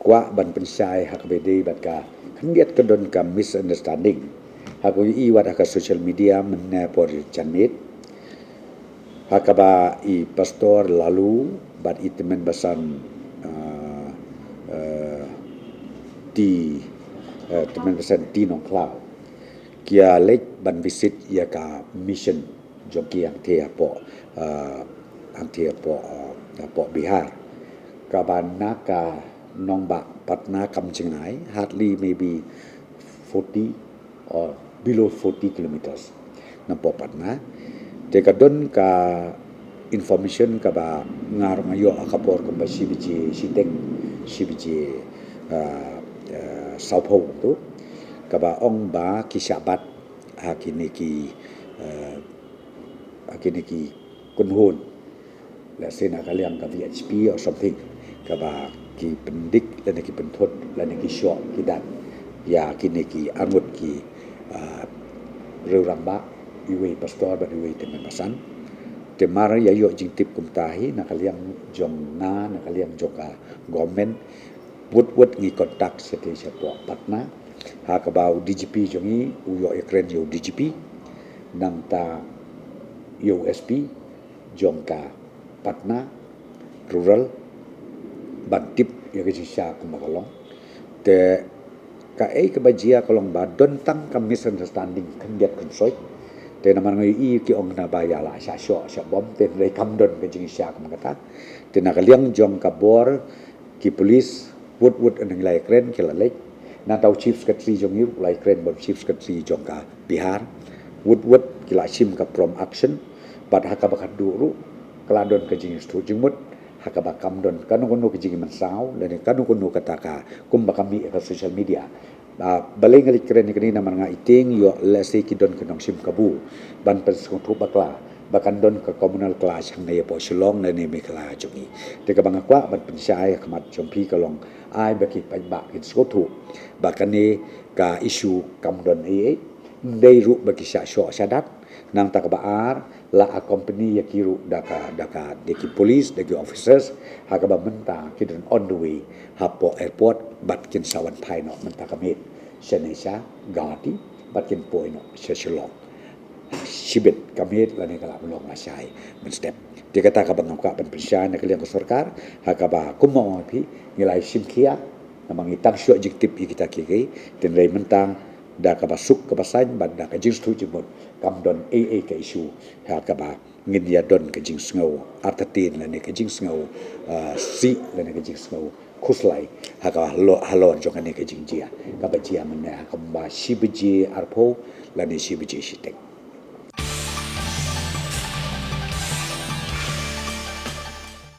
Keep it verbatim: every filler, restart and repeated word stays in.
kwah ban pynshai ha kaba ïadei bad ka khyndiat ka don ka misunderstanding ha kaba ïohi wat ha ka social media mynne por janmiet, ha kaba i Pastor Laloo bad i Tymmen Basan, ah, ah, T, ah, Tymmen Basan T Nongkhlaw ki ïa leit ban visit ïa ka mission jong ki hangtei hapoh, ah, hangtei hapoh, ah, hapoh Bihar, kaba na ka nongbah Patna kam jngai, hardly maybe forty or below forty kilometers napoh Patna. Te ka don ka information kaba nga ruh nga ïoh ha ka por kumba shi baje shiteng, shi baje, ah, ah, sawphew kumto, kaba ong ba ki shah bat ha kine ki, ah, ha kine ki kynhun, lehse na ka liang ka V H P or something, kaba ki pyndik lane ki pynthut lane ki shoh ki dan ïa kine ki arngut ki, ah, riewrangbah, iwei i Pastor bad iwei i Tymmen Basan. Te mar ïa ïoh jingtip kumta hi, na ka liang jong nga, na ka liang jong ka government, wut wut ngi contact shatei shapoh Patna, ha kaba u D G P jong ngi u ïoh ïakren ïa u D G P, nangta ïa u S P jong ka Patna Rural, ban tip ïa ka jingshisha kumba ka long. Te kaei kaba jia ka long ba don tang ka misunderstanding khyndiat khynsoit. Te namar nga ïohi ki ong naba ïa la shah shoh shah bom, te hynrei kam don ka jingshisha kumba kata. Te na ka liang jong ka bor, ki police, wut wut, ngi la ïakren, ki la leit. Nangta u Chief Secretary jong ngi u la ïakren bad u Chief Secretary jong ka Bihar. Wut wut ki la shim ka prompt action. Bad ha kaba khatduh ruh ka la don ka jingsngewthuh jingmut ha kaba kam don kano kano ka jingmynsaw lane kano kano kata ka kumba ka mih ha ka social media. Ah, balei nga leit kren ïa kane, namar nga i tieng ïoh lehse ki don ka nongshim kabu ban pynsngewthuh bakla ba kan don ka communal clash hangne hapoh Shillong lane Meghalaya jong ngi. Te kaba nga kwah ban pynshai ha khmat jong phi ka long, ai ba ki paidbah kin sngewthuh ba kane ka issue kam don ei ei. Ym dei ruh ba ki shah shoh shah dat. Nangta kaba ar, la accompany ïa ki ruh da ka, da ka, da ki police, da ki officers, ha kaba mynta ki don on the way hapoh airport, bad kin sa wan phai noh mynta ka miet shane sha Guwahati, bad kin poi noh sha Shillong shibit ka miet lane ka la long lashai mynstep. Te kata kaba nga kwah ban pynshai na ka liang ka sorkar, ha kaba kumba ong phi, ngi la ïa shim khia, namar ngi tang shu ïoh jingtip ïa kita kiei kiei. Te hynrei mynta da kaba suk kaba saiñ bad da ka jingsngewthuh jingmut, kam don ei ei ka issue ha kaba ngin ïa don ka jingsngew artatien lane ka jingsngew, ah, sih lane ka jingsngew khuslai ha ka halo-, halor jong kane ka jingjia kaba jia mynne ha kaba shi baje arphew lane shi baje shiteng.